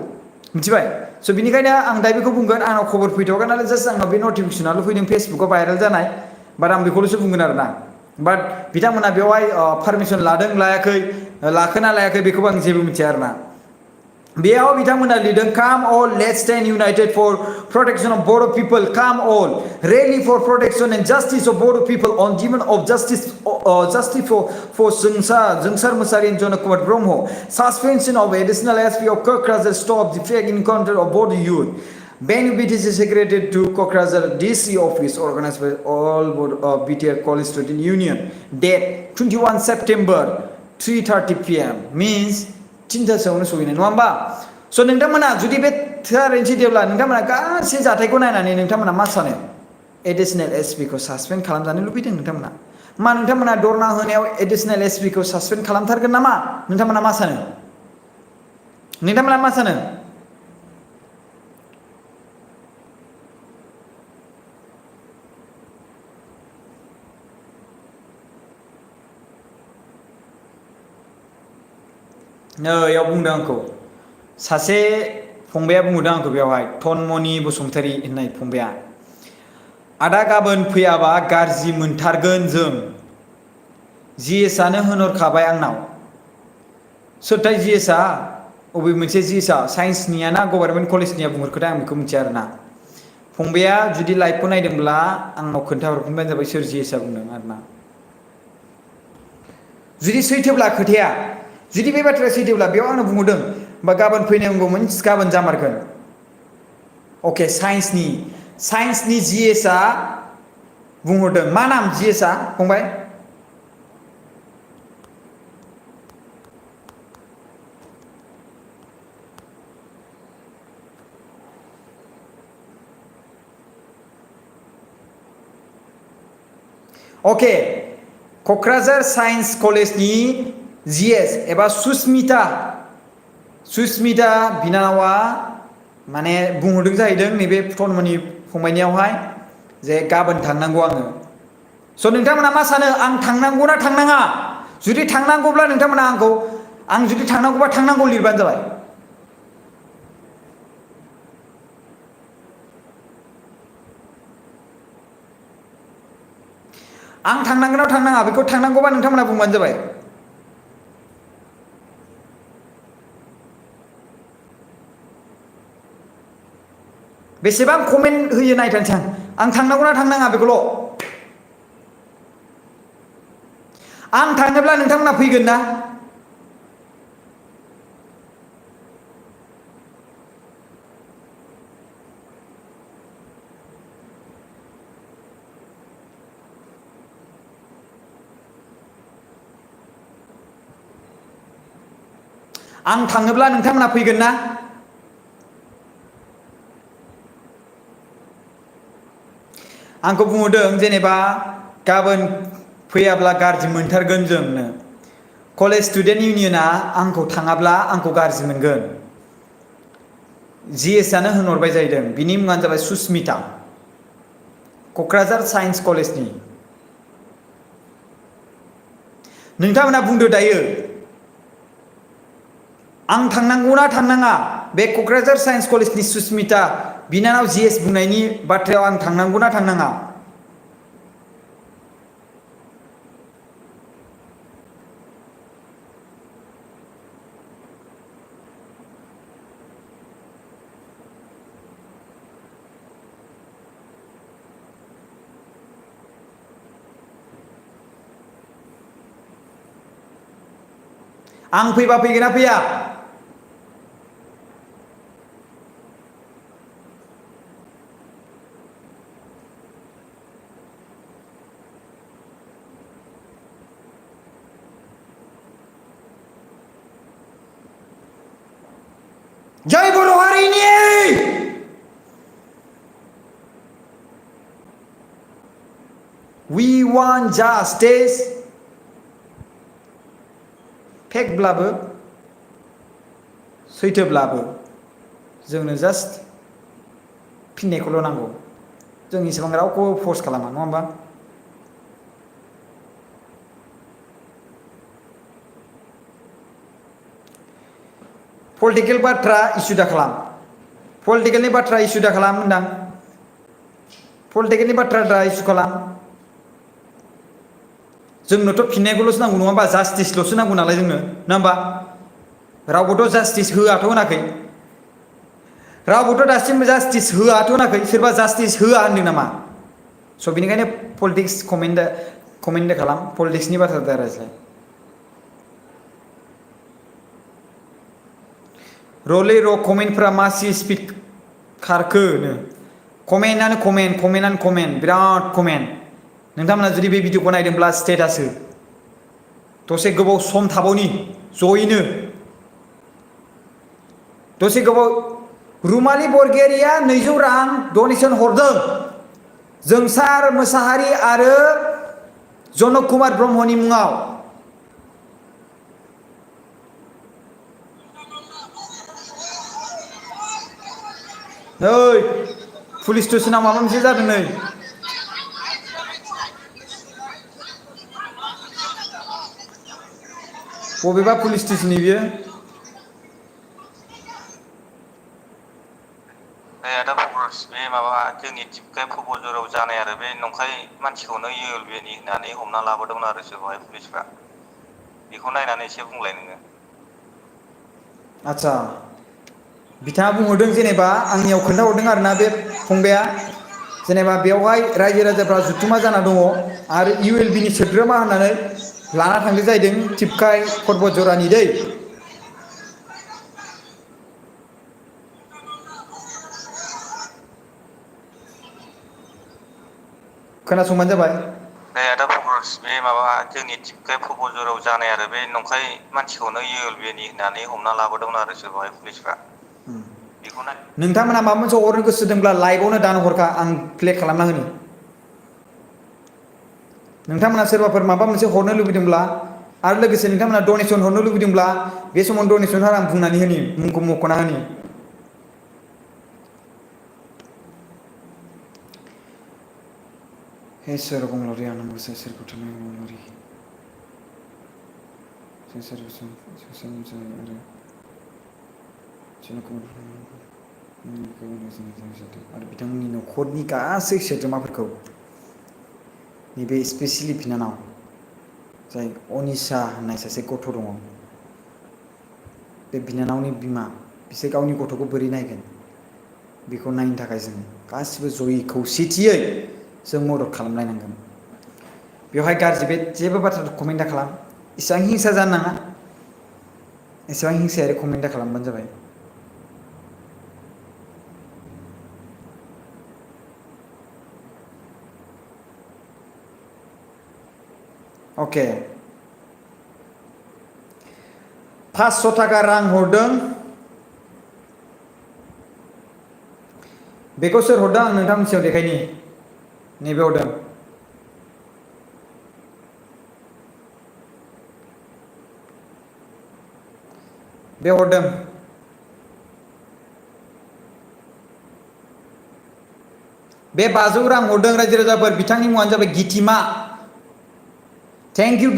मिथिबाय स' बिनिखायनो आं दा बेखौ बुंगोन आंनाव खबर फैथ'वाखै नालाय जास्ट आंनाव बे नटिफिकेसनाल' फैदों फेसबुकाव भाइरेल जानाय बाट आं बेखौल'सो बुंगोन आरोना बाट बिथांमोना बेवहाय पारमिसन लादों लायाखै लाखोना लायाखै बेखौबो आं जेबो मिथिया आरोना बेयाव बिथांमोना लिरदों come all let's stand united for protection of Boro' people come all rally for protection and justice of Boro' people on demand of justice for Jwngsar Mushahary and Janak Kumar Brahma suspension of additional SP of Kokrajhar stop the fake encounter of Boro' youth Benue BTC Secretary to Kokrazar DC office organized by all BTR College Student Union date 21 September 3:30 PM means 3थासोआवनो सहैनाय नङा होमबा स' नोंथांमोना जुदि बे थारैनो सैथोब्ला नोंथांमोना गासै जाथायखौ नायनानै नोंथांमोना मा सानो एडिशनेल एसपि खौ सासपेन्ड खालामजानो लुबैदों नोंथांमोना मा नोंथांमोना धरना होनायाव एडिशनेल एसपि खौ सासपेन्ड खालामथारगोन नामा नोंथांमोना मा सानो नोंथांमोना मा सानो नैयाव बुंदों आंखौ सासे फंबाया बुंदों आंखौ बेवहाय तन्मनि बसुमतारी होननाय फंबाया आदा गाबोन फैयाबा गाज्रि मोनथारगोन जों जिएसआनो होनहरखाबाय आंनाव सोरथाय जिएसआ अबे मोनसे जिएसआ साइन्सनिया ना गभर्नमेन्ट कलेजनिया बुंहरखोथाय आं बेखौ मिथिया आरोना फंबाया जुदि लाइभखौ नायदोंब्ला आंनाव खोन्थाहरफिनबानो जाबाय सोर जिएसआ बुंदों आरोना जुदि सैथोब्ला खोथाया जुदि बे बाथ्राया सैथोब्ला बेयाव आंनो बुंहरदों बा गाबोन फैनांगौमोन गाबोन जामारगोन अके साइन्सनि जिएसआ बुंहरदों मा नाम जिएसआ फंबाय अके क'क्राझार साइन्स कलेजनि जिएस एबा सुस्मिता बिनानावा माने बुंहरदों जाहैदों नैबे तन्मनि फंबायनियावहाय जे गाबोन थांनांगौ आङो स' नोंथांमोना मा सानो आं थांनांगौ ना थांनाङा जुदि थांनांगौब्ला नोंथांमोना आं जुदि थांनांगौबा थांनांगौ लिरबानो जाबाय आं थांनांगोन ना थांनाङा बेखौ थांनांगौबा नोंथांमोना बुंबानो जाबाय बेसेबां कमेन्ट होयो नायथानोसै आं थांनांगौ ना थांनाङा बेखौल' आं थाङोब्ला नोंथांमोना फैगोन ना आं थाङोब्ला नोंथांमोना फैगोन ना आंखौ बुंहरदों जेनेबा गाबोन फैयाब्ला गाज्रि मोनथारगोन जोंनो कलेज स्टुडेन्ट इउनियना आंखौ थाङाब्ला आंखौ गाज्रि मोनगोन जिएसआनो होनहरबाय जाहैदों बिनि मुङानो जाबाय सुस्मिता क'क्राझार साइन्स कलेजनि नोंथांमोना बुंदो दायो आं थांनांगौ ना थांनाङा बे क'क्राझार साइन्स कलेजनि सुस्मिता बिनानाव जिएस बुंनायनि बाथ्रायाव आं थांनांगौ ना थांनाङा आं फैबा फैगोन ना फैया जय बर' हारिनि we want justice फेकब्लाबो सैथोब्लाबो जोंनो जास्ट फिननायखौल' नांगौ जों इसेबां रावखौबो फर्स खालामा नङा होमबा पलिटिकेल बाथ्रा इस्यु दा खालाम पलिटिकेलनि बाथ्रा इस्यु दा खालाम होनदां पलिटिकेलनि बाथ्रा दा इस्यु खालाम जोंनोथ' फिननायखौल'सो नांगौ नङा होमबा जास्टिसल'सो नांगौ नालाय जोंनो नङा होमबा रावबोथ' जास्टिस होआथ' होनाखै रावबोथ' दासिमबो जास्टिस होआथ' होनाखै सोरबा जास्टिस होआ होनदों नामा स' बेनिखायनो पलिटिक्स कमेन्ट खालाम पलिटिक्सनि बाथ्रा दा रायज्लाय रलै र' कमेन्टफ्रा मासि स्पिड खारखोनो कमेन्टआनो कमेन्ट बिराद कमेन्ट नोंथांमोना जुदि बे भिडिअखौ नायदोंब्ला स्टेटास हो दसे गोबाव सम थाबावनि जयैनो दसे गोबाव रुमाली बरगयारिया 200 रां डनेसन हरदों जोंसार मोसाहारि आरो जनक कुमार ब्रह्मनि मुङाव नै पुलिस स्टेसनाव माबा मोनसे जादों नै बबेबा पुलिस स्टेसननि बियो आदा प्रकाश बे माबा जोंनि टिपकाय फबजराव जानाय आरो बे नंखाय मानसिखौनो इउएलबिनि होननानै हमना लाबोदोंमोन आरो सोरखौहाय पुलिसफ्रा बेखौ नायनानै एसे बुंलाय नोङो आच्छा बिथाङा बुंहरदों जेनेबा आंनियाव खोन्थाहरदों आरोना बे फंबाया जेनेबा बेवहाय रायजो राजाफ्रा जुथुमा जाना दङ आरो इउएलबिनि सोद्रोमा होननानै लाना थांदों जाहैदों टिपकाय पर्बतजरानि दै खोनासंबानो जाबाय आदा प्रकाश बे माबा जोंनि टिपकाय फबजराव जानाय आरो बे नंखाय मानसिखौनो इउएलबिनि होननानै हमना लाबोदोंमोन आरो सोरखौहाय पुलिसफ्रा बेखौ नोंथांमोना माबा मोनसे हरनो गोसो दंब्ला लाइभआवनो दानो हरखा आं प्ले खालामना होनि नोंथांमोना सोरबाफोर माबा मोनसे हरनो लुबैदोंब्ला आरो लोगोसे नोंथांमोना डनेसन हरनो लुबैदोंब्ला बे समाव डनेसन आं बुंनानै होनि मुंखौ मख'ना होनि हे सोर बुंलरि आं नंगौसै सोरखौ थुनाय बुंलरि जों सोर आरो आरो बिथांमोननि न'खरनि गासै सोद्रोमाफोरखौ नैबे स्पेसियेलि बिनानाव जाय अनिसा होननाय सासे गथ' दङ बे बिनानावनि बिमा बिसोर गावनि गथ'खौ बोरै नायगोन बेखौ नायनो थाखाय जों गासिबो जयै खौसेथियै जों मदद खालामलायनांगोन बेवहाय गाज्रि बे जेबो बाथ्रा कमेन्ट दा खालाम इसेबां हिंसा जानो नाङा एसेबां हिंसायारि कमेन्ट दा खालामबानो जाबाय अके 500 थाखा रां हरदों बेखौ सोर हरदों आं नोंथांनि सायाव देखायनि नैबे हरदों बे हरदों बे 500 रां हरदों रायजो राजाफोर बिथांनि मुङानो जाबाय गितिमा थेंक इउ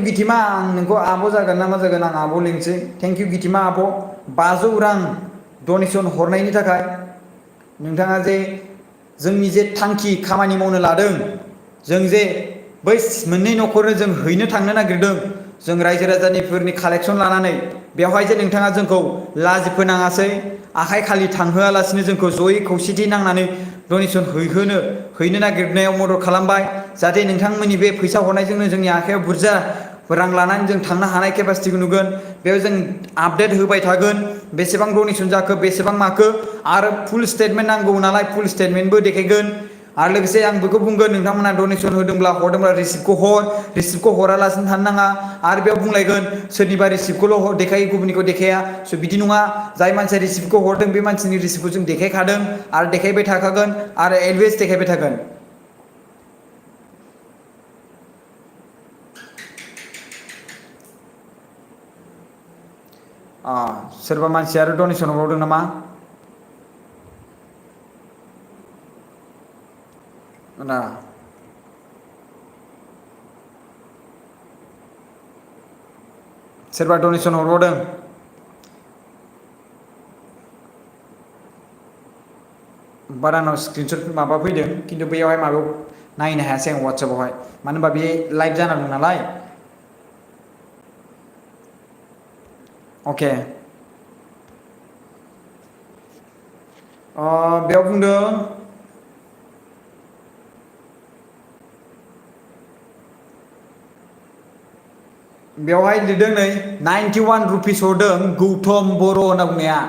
गितिमा आं नोंखौ आब' जागोन ना मा जागोन आं आब' लिंसै थेंक इउ गितिमा आब' 500 रां डनेसन हरनायनि थाखाय नोंथाङा जे जोंनि जे थांखि खामानि मावनो लादों जों जे बै मोननै न'खरनो जों हैनो थांनो नागिरदों जों रायजो राजानिफोरनि कालेक्सन लानानै बेवहाय जे नोंथाङा जोंखौ लाजि फोनाङासै आखाइ खालि थांहोआलासिनो जोंखौ जयै खौसेथि नांनानै डनेसन हैनो नागिरनायाव मदद खालामबाय जाहाथे नोंथांमोननि बे फैसा हरनायजोंनो जोंनि आखायाव बुरजा रां लानानै जों थांनो हानाय केपासिटिखौ नुगोन बेयाव जों आपडेट होबाय थागोन बेसेबां डनेसन जाखो बेसेबां माखो आरो फुल स्टेटमेन्ट नांगौ नालाय फुल स्टेटमेन्टबो देखायगोन आरो लोगोसे आं बेखौ बुंगोन नोंथांमोना डनेसन हरदोंब्ला रिसिप्टखौ हरालासिनो थानो नाङा आरो बेयाव बुंलायगोन सोरनिबा रिसिप्टखौल' देखायो गुबुननिखौ देखाया स' बिदि नङा जाय मानसिया रिसिप्टखौ हरदों बे मानसिनि रिसिप्टखौ जों देखायखादों आरो देखायबाय थाखागोन आरो एलवेज देखायबाय थागोन सोरबा मानसि आरो डनेसन हरबावदों नामा ना सोरबा डनेसन हरबावदों बाट आंनाव स्क्रिनशट माबा फैदों खिन्थु बैयावहाय माबायाव नायनो हायासै आं वाट्सएपावहाय मानो होनबा बे लाइभ जाना दं नालाय अके बेयाव बुंदों बेवहाय लिरदों नै 91 रुपिस हरदों गौतम बर' होनना बुंनाया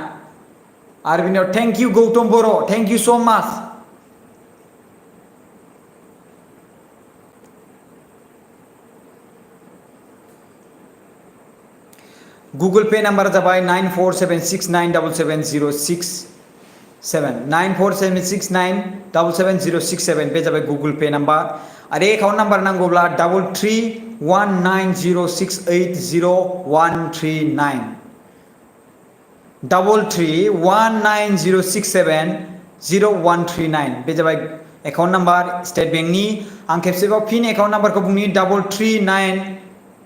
आरो बिनियाव thank you Gautam Boro' thank you so' much Google Pay नाम्बारा जाबाय 9476977067 9476977067 बे जाबाय गुगल पे नाम्बार आरो एकाउन्ट नाम्बार नांगौब्ला 331906800139 331906700139 बे जाबाय एकाउन्ट नाम्बार स्टेट बेंकनि। आं खेबसेबाव फिन एकाउन्ट नाम्बारखौ बुंनि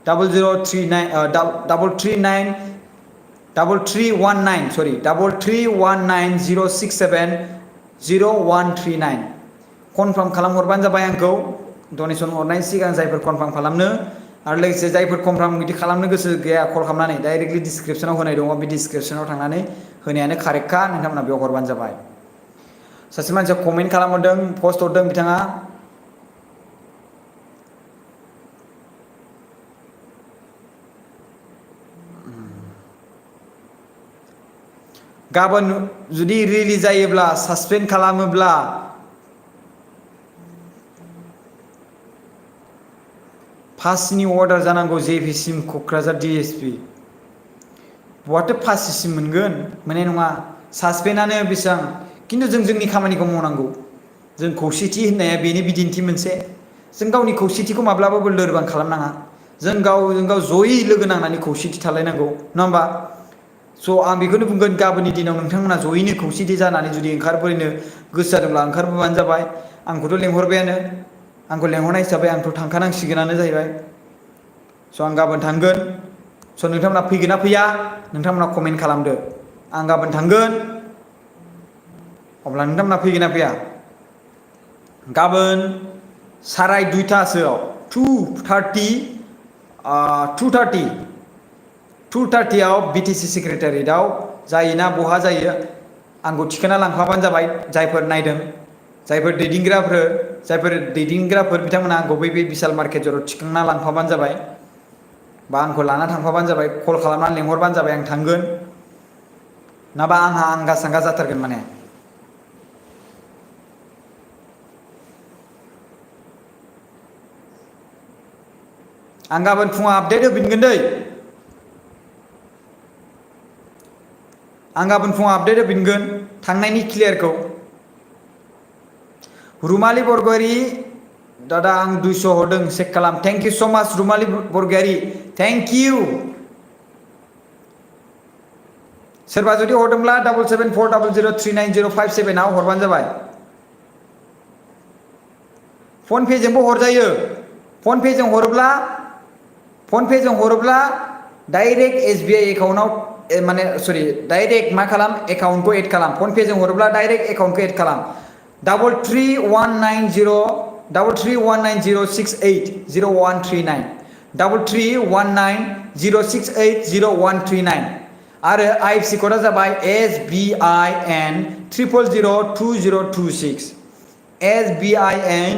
3319 कनफार्म खालामहरबानो जाबाय आंखौ डनेसन हरनायनि सिगां जायफोर कनफार्म खालामनो आरो लोगोसे जायफोर कनफार्म बिदि खालामनो गोसो गैया कल खालामनानै डाइरेक्टलि डिसक्रिपसनाव होनाय दङ बे डिसक्रिपसनाव थांनानै होनायानो कारेक्टखा नोंथांमोना बेयाव हरबानो जाबाय। सासे मानसिया कमेन्ट खालामहरदों पस्ट हरदों बिथाङा गाबोन जुदि रिलिज जायोब्ला सासपेन्ड खालामोब्ला फासिनि अर्डार जानांगौ जेपिसिम क'क्राझार डिएसपि बहाथो फासिसिम मोनगोन मोननाय नङा सासपेन्डआनो बेसेबां खिन्थु जों जोंनि खामानिखौ मावनांगौ। जों खौसेथि होननाया बेनि बिदिन्थि मोनसे जों गावनि खौसेथिखौ माब्लाबाबो लोरबां खालामनाङा। जों गावजों गाव जयै लोगो नांनानै खौसेथि थालायनांगौ नङा होमबा। स' आं बेखौनो बुंगोन गाबोननि दिनाव नोंथांमोना जयैनो खौसेथि जानानै जुदि ओंखारबोनो गोसो जादोंब्ला ओंखारबोबानो जाबाय। आंखौथ' लेंहरबायानो आंखौ लेंहरनाय हिसाबै आंथ' थांखानांसिगोनानो जाहैबाय। स' आं गाबोन थांगोन। स' नोंथांमोना फैगोन ना फैया नोंथांमोना कमेन्ट खालामदो। आं गाबोन थांगोन अब्ला नोंथांमोना फैगोन ना फैया गाबोन 2:30 2:30 बिटिसि सेक्रेटारियेटआव जायोना बहा जायो आंखौ थिखोना लांफाबानो जाबाय। जायफोर नायदों जायफोर दैदेनग्राफोर बिथांमोना आंखौ बै बिशाल मार्केट जराव थिखांना लांफाबानो जाबाय बा आंखौ लाना थांफाबानो जाबाय। कल खालामनानै लेंहरबानो जाबाय आं थांगोन नङाबा आंहा आंगा सांगा जाथारगोन माने। आं गाबोन फुङाव आपडेट होफिनगोन दै। आं गाबोन फुङाव आपडेट होफिनगोन थांनायनि क्लियारखौ। रुमालि बरगयारि दादा आं 200 हरदों चेक खालाम। थेंक इउ स' माच रुमालि बरगयारि थेंक इउ। सोरबा जुदि हरदोंब्ला 7740039057 आव हरबानो जाबाय। फन पेजोंबो हरजायो। फन पेजों हरोब्ला डाइरेक्ट SBI एकाउन्टआव माने सरि डाइरेक्ट मा खालाम एकाउन्टखौ एड खालाम। फन पेजों हरोब्ला डाइरेक्ट एकाउन्टखौ एड खालाम। 331906800139 331906800139 आरो IFSC क'डआ जाबाय SBIN 0002026 SBIN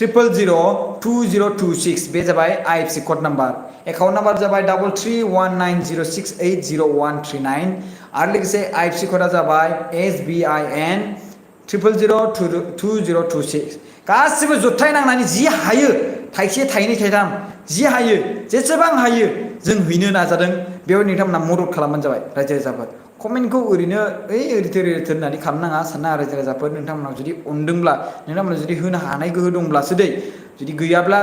0002026 बे जाबाय IFSC code number. Account number जाबाय 331906800139 आरो लोगोसे IFSC क'डआ जाबाय SBIN 0002026 गासिबो जथाय नांनानै जि हायो थाइसे थाइनै थाइथाम जि हायो जेसेबां हायो जों हैनो नाजादों बेयाव नोंथांमोना मदद खालामबानो जाबाय। रायजो राजाफोर कमेन्टखौ ओरैनो ओरैथो होननानै खालामनाङा सानना रायजो राजाफोर नोंथांमोनाव जुदि अनदोंब्ला नोंथांमोना जुदि होनो हानाय गोहो दंब्लासो दै जुदि गैयाब्ला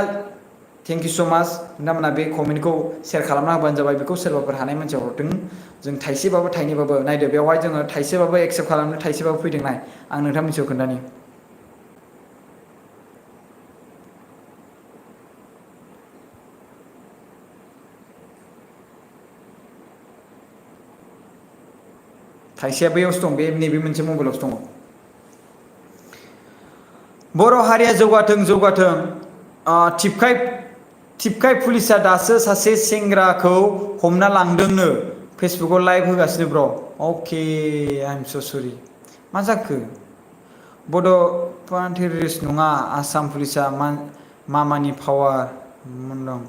थेंक इउ स' माच नोंथांमोना बे कमेन्टखौ सेयार खालामना होबानो जाबाय। बेखौ सोरबाफोर हानाय मानसिया हरदों जों थाइसेबाबो थाइनैबाबो नायदो बेवहाय जोङो थाइसेबाबो एक्सेप्ट खालामनो थाइसेबाबो फैदों नाय आं नोंथांनि मिथियाव खोन्थानि थाइसेया बैयावसो दं बे नैबे मोनसे मबाइलावसो दङ। बर' हारिया जौगाथों जौगाथों टिपकाय पुलिसा दासो सासे सेंग्राखौ हमना लांदोंनो फेसबुकाव लाइभ होगासिनो ब्र'। अके आइ एम स' सरि मा जाखो बड'फा टेररिस्ट नङा आसाम पुलिसा मामानि पावार दं।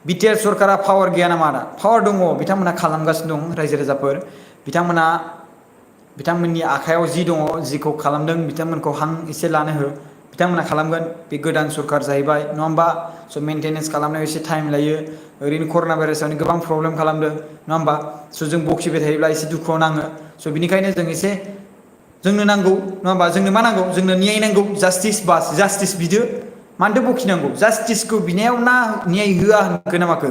बिटिआर सरकारा पावार गैया नामा दा पावार दङ बिथांमोना खालामगासिनो दं। रायजो राजाफोर बिथांमोननि आखायाव जि दङ जिखौ खालामदों बिथांमोनखौ हां एसे लानो हो बिथांमोना खालामगोन। बे गोदान सरकार जाहैबाय नङा होमबा स' मेनटेनेन्स खालामनायाव एसे टाइम लायो। ओरैनो कर'ना भाइरासआवनो गोबां प्रब्लेम खालामदों नङा होमबा स' जों बखिबाय थायोब्ला एसे दुखुआव नाङो। स' बिनिखायनो जों एसे जोंनो नांगौ नङा होमबा जोंनो मा नांगौ जोंनो न्याय नांगौ जास्टिस बास जास्टिस बिदो मानोथो बखिनांगौ जास्टिसखौ बिनायाव ना न्याय होआ होनखो ना माखो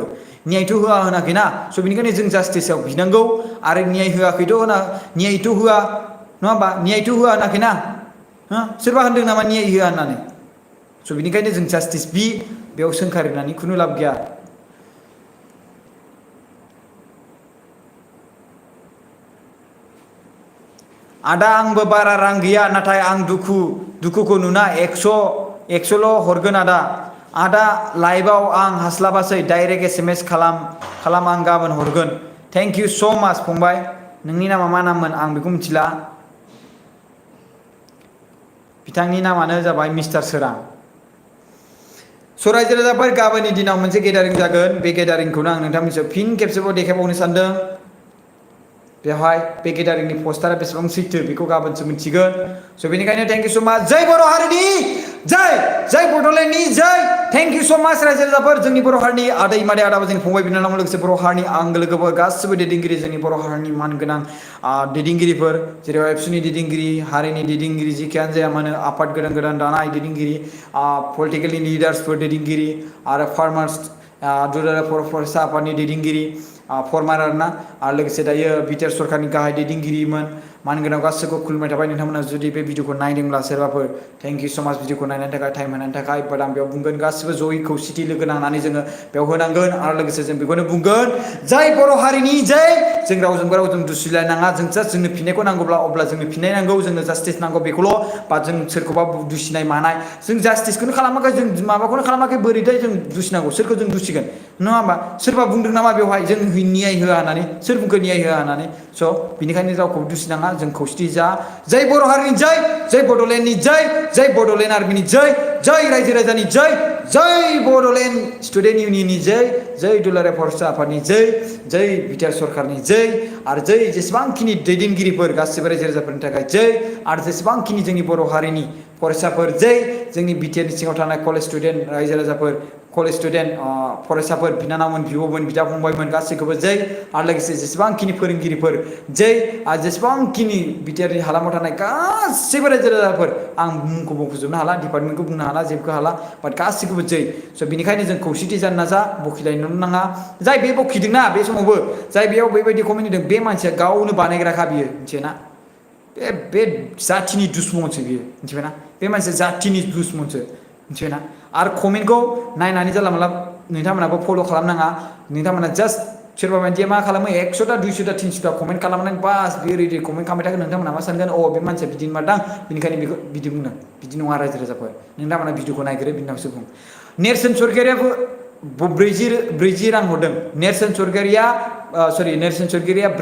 न्यायथ' होआ होनाखैना स' बेनिखायनो जों जास्टिसआव बिनांगौ आरो न्याय होआखैथ' होना न्यायथ' होआ नङा होमबा न्यायथ' होआ होनाखैना सोरबा होनदों नामा न्याय होआ होननानै स' बेनिखायनो जों जास्टिस बि बेयाव सोंखारिनानै खुनु लाब गैया आदा आंबो बारा रां गैया नाथाय आं दुखुखौ नुना 100ल' हरगोन आदा लाइभआव आं हास्लाबासै डाइरेक्ट SMS खालाम आं गाबोन हरगोन थेंक इउ स' माच फंबाय नोंनि नामा मा नाममोन आं बेखौ मिथिला बिथांनि नामानो जाबाय मिस्टार सोरां स' रायजो राजाफोर गाबोननि दिनाव मोनसे गेदारिं जागोन बे गेदारिंखौनो आं नोंथांमोननिसिम फिन खेबसेबाव देखायबावनो सानदों बेवहाय बे गेदारिंनि पस्टारा बेसेबां सैथो बेखौ गाबोनसो मिथिगोन स' बेनिखायनो थेंक इउ स' माच जय बर' हारिनि जय बड'लेण्डनि जय थेंक इउ स' माच रायजो राजाफोर जोंनि बर' हारिनि आदै मादै आदाबो जोंनि फंबाय बिनानाव लोगोसे बर' हारिनि आंगो लोगोफोर गासिबो दैदेनगिरि जोंनि बर' हारिनि मानगोनां दैदेनगिरिफोर जेरै एबसुनि दैदेनगिरि हारिनि दैदेनगिरि जिखियानो जाया मानो आफाद गोदान दानाय दैदेनगिरि पलिटिकेलनि लिडार्सफोर दैदेनगिरि आरो फार्मार्स दुलाराय फरायसा आफादनि दैदेनगिरि फरमार आरोना आरो लोगोसे दायो बिटिआर सरकारनि गाहाय दैदेनगिरिमोन मानगोनां गासैखौ खुलुमनाय थाबाय नोंथांमोना जुदि बे भिडिअखौ नायदोंब्ला सोरबाफोर थेंक इउ स' माच भिडिअखौ नायनायनि थाखाय टाइम होनायनि थाखाय बाट आं बेयाव बुंगोन गासिबो जयै खौसेथि लोगो नांनानै जोङो बेयाव होनांगोन आरो लोगोसे जों बेखौनो बुंगोन जय बर' हारिनि जय जों रावजों दुसिलायनाङा जों जास्ट जोंनो फिननायखौ नांगौब्ला अब्ला जोंनो फिननाय नांगौ जोंनो जास्टिस नांगौ बेखौल' बा जों सोरखौबा दुसिनाय मानाय जों जास्टिसखौनो खालामाखै जों माबाखौनो खालामाखै बोरैथाय जों दुसिनांगौ सोरखौ जों दुसिगोन नङा होमबा सोरबा बुंदों नामा बेवहाय जों न्याय होआ होननानै सोर बुंखो न्याय होआ होननानै स' बिनिखायनो रावखौबो दुसिनाङा जों खौसेथि जा जय बर' हारिनि जय बड'लेण्डनि जय बड'लेण्ड आर्मिनि जय रायजो राजानि जय बड'लेण्ड स्टुडेन्ट इउनियननि जय दुलाराय फरायसा आफादनि जय बिटिआर सरकारनि जय आरो जय जेसेबांखिनि दैदेनगिरिफोर गासिबो रायजो राजाफोरनि थाखाय जय आरो जेसेबांखिनि जोंनि बर' हारिनि फरायसाफोर जय जोंनि बिटिआरनि सिङाव थानाय कलेज स्टुडेन्ट रायजो राजाफोर कलेज स्टुडेन्ट फरायसाफोर बिनानावमोन बिब'मोन बिदा फंबायमोन गासैखौबो जय आरो लोगोसे जेसेबांखिनि फोरोंगिरिफोर जय आरो जेसेबांखिनि बिटिआरनि हालामाव थानाय गासैबो रायजो राजाफोर आं मुंखौ बुंजोबनो हाला डिपार्टमेन्टखौ बुंनो हाला जेबो हाला बाट गासैखौबो जय स' बिनिखायनो जों खौसेथि जानो नाजा बखिलायनो नाङा जाय बे बखिदोंना बे समावबो जाय बेयाव बेबायदि कमेन्ट होदों बे मानसिया गावनो बानायग्राखा बियो मिथिबायना बे जाथिनि दुश्मनसो बियो मिथिबायना बे मानसिया जाथिनि दुश्मनसो मिथिबायना आरो कमेन्टखौ नायनानै जानला मोनला नोंथांमोनाबो फल' खालामनाङा नोंथांमोना जास्ट सोरबा बायदिया मा खालामो 100टा 200टा 300टा कमेन्ट खालामनानै बास बे रेडि कमेन्ट खालामबाय थागोन नोंथांमोना मा सानगोन बे मानसिया बिदिनो मारदां बिनिखायनो बेखौ बिदि बुंदों बिदि नङा रायजो राजाफोर नोंथांमोना भिडिअखौ नायग्रो बिनि उनावसो बुं नेरसोन सरगयारियाबो 40 रां हरदों नेरसोन सरगयारिया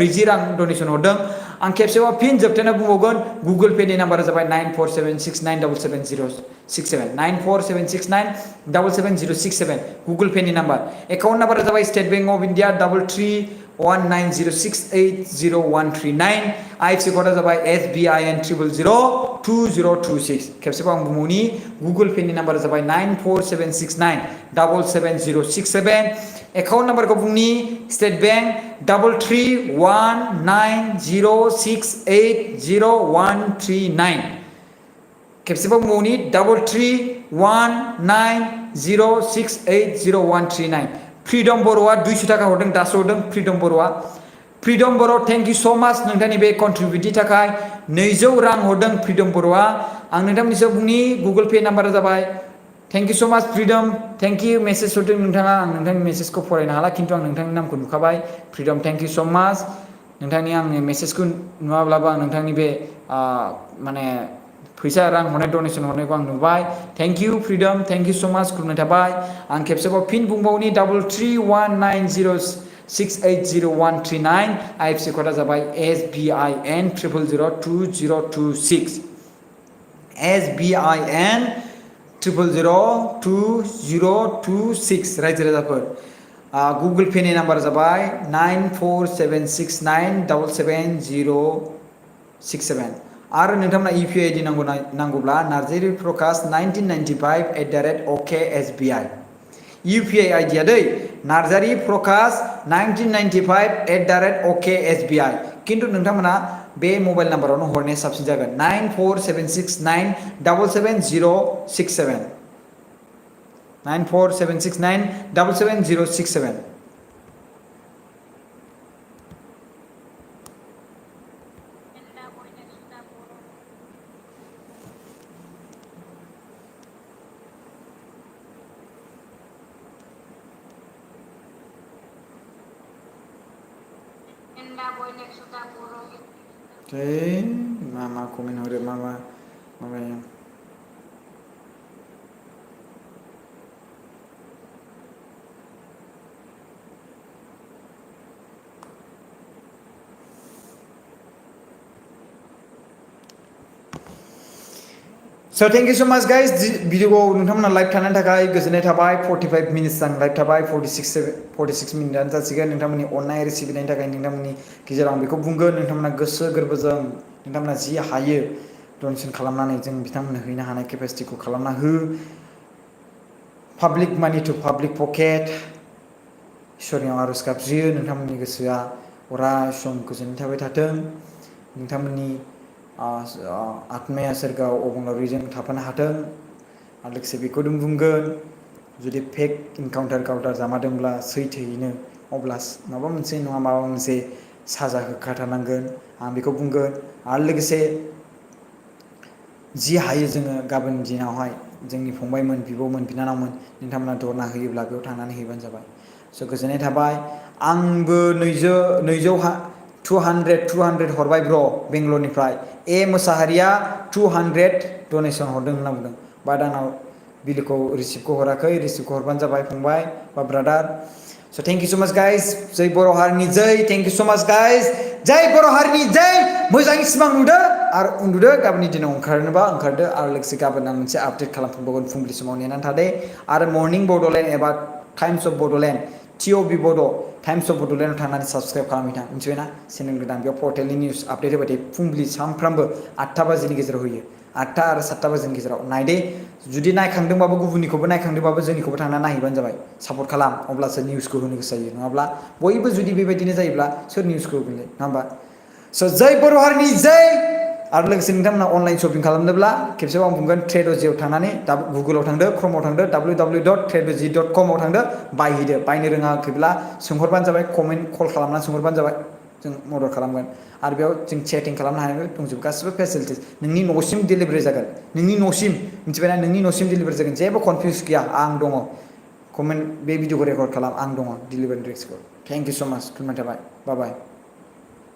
40 रां डनेसन हरदों आं खेबसेबाव फिन जोबथायना बुंबावगोन गुगोल पेनि नाम्बारा जाबाय 9476977067 9476977067 गुगोल पेनि नाम्बार एकाउन्ट नाम्बारा जाबाय स्टेट बेंक अफ इन्डिया 3319068013 आइएफसि क'डा जाबाय SBIN 0002026 खेबसेबाव आं बुंबावनि गुगोल पेनि नाम्बारा जाबाय 9476977067 एकाउन्ट नाम्बारखौ बुंनि स्टेट बेंक 3319068013 खेबसेबाव बुंबावनि 3319068013 फ्रिदम बर'आ 200 थाखा हरदों दासो हरदों freedom Bodo' thank you so' माच नोंथांनि बे कन्ट्रिबिउटनि थाखाय 200 रां हरदों फ्रिदम बर'आ आं नोंथांनि सायाव बुंनि गुगोल पे नाम्बारा जाबाय थेंक इउ स' माच फ्रिदम थेंक इउ मेसेज हरदों नोंथाङा आं नोंथांनि मेसेजखौ फरायनो हाला खिन्थु आं नोंथांनि नामखौ नुखाबाय फ्रिदम थेंक इउ स' माच नोंथांनि आंनि मेसेजखौ नुवाब्लाबो आं नोंथांनि बे माने फैसा रां हरनाय डनेसन हरनायखौ आं नुबाय thank you freedom thank you so' माच खुलुमनाय थाबाय आं खेबसेबाव फिन बुंबावनि 3319068013 आइएफसि क'डा जाबाय SBIN 0002026 SBIN 0002026 रायजो राजाफोर गुगोल पेनि नाम्बार जाबाय 9476977067 आरो नोंथांमोना UPI ID नांगौब्ला नार्जारि प्रकाश 1995@OKSBI UPI ID आ दै नार्जारि प्रकाश 1995@OKSBI खिन्थु नोंथांमोना बे मबाइल नाम्बारावनो हरनाया साबसिन जागोन 9476977067 9476977067 मा कमेन्ट हरो माबाया So thank you so much guys भिडिअखौ नोंथांमोना लाइभ थानायनि थाखाय गोजोननाय थाबाय 45 मिनिट्स आं लाइभ थाबाय 46 मिनिटआनो जासिगोन नोंथांमोननि अननाय आरो सिबिनायनि थाखाय नोंथांमोननि गेजेराव आं बेखौ बुंगोन नोंथांमोना गोसो गोरबोजों नोंथांमोना जि हायो डनेसन खालामनानै जों बिथांमोननो हैनो हानाय केपासिटिखौ खालामना हो पाब्लिक मानि टु पाब्लिक पकेट इसोरनियाव आरज गाबज्रियो नोंथांमोननि गोसोआ अराय सम गोजोननाय थाबाय थाथों नोंथांमोननि आत्माया सोरगोआव अबंलावरिजों थाफानो हाथों आरो लोगोसे बेखौनो बुंगोन जुदि फेक इनकाउन्टार जामारदोंब्ला सैथोयैनो अब्ला माबा मोनसे नङा माबा मोनसे साजा होखाथारनांगोन आं बेखौ बुंगोन आरो लोगोसे जि हायो जोङो गाबोन दिनावहाय जोंनि फंबायमोन बिब'मोन बिनानावमोन नोंथांमोना दरना होयोब्ला बेयाव थांनानै हैबानो जाबाय स' गोजोननाय थाबाय आंबो 200 हरबाय ब्र बेंगलरनिफ्राय ए मोसाहारिया 200 डनेसन हरदों होनना बुंदों बाट आंनाव बिलखौ रिसिप्टखौ हराखै रिसिप्टखौ हरबानो जाबाय फंबाय बा ब्रादार स' थेंक इउ स' माच गाइस जै बर' हारिनि जै थेंक इउ स' माच गाइस जै बर' हारिनि जै मोजाङै सिमां नुदो आरो उन्दुदो गाबोननि दिनाव ओंखारनोबा ओंखारदो आरो लोगोसे गाबोन आं मोनसे आपडेट खालामफिनबावगोन फुंबिलि समाव नेनानै थादे आरो मर्निं बड'लेण्ड एबा टाइम्स अफ बड'लेण्ड TOB बड' टाइम्स अफ बड'लेण्डआव थांनानै साबसक्राइब खालामहैथां मिथिबायना चेनेल गोदान बेयाव पर्टेलनि निउस आपडेट होबाय थायो फुंबिलि सानफ्रामबो 8 बाजिनि गेजेराव होयो 8 आरो 7 बाजिनि गेजेराव नायदे जुदि नायखांदोंबाबो गुबुननिखौबो नायखांदोंबाबो जोंनिखौबो थांनानै नायहैबानो जाबाय सापर्ट खालाम अब्लासो निउसखौ होनो गोसो जायो नङाब्ला बयबो जुदि बेबायदिनो जायोब्ला सोर निउसखौ होगोन नङा होमबा स' जै बर' हारिनि जै आरो लोगोसे नोंथांमोना अनलाइन शपिं खालामनोब्ला खेबसेबाव आं बुंगोन ट्रेडजिआव थांनानै गुगोलाव थांदो क्रमआव थांदो www.tradoji.com आव थांदो बायहैदो बायनो रोङाखैब्ला सोंहरबानो जाबाय कमेन्ट कल खालामनानै सोंहरबानो जाबाय जों मदद खालामगोन आरो बेयाव जों चेटिं खालामनो हानाय दंजोबो गासिबो फेसिलिटिस नोंनि न'सिम डिलिभारि जागोन नोंनि न'सिम मिथिबायना नोंनि न'सिम डिलिभारि जागोन जेबो कनफिउस गैया आं दङ कमेन्ट बे भिडिअखौ रेकर्ड खालाम आं दङ डिलिभारि रिक्सखौ थेंक इउ स' माच खुलुमनाय थाबाय बाय बाय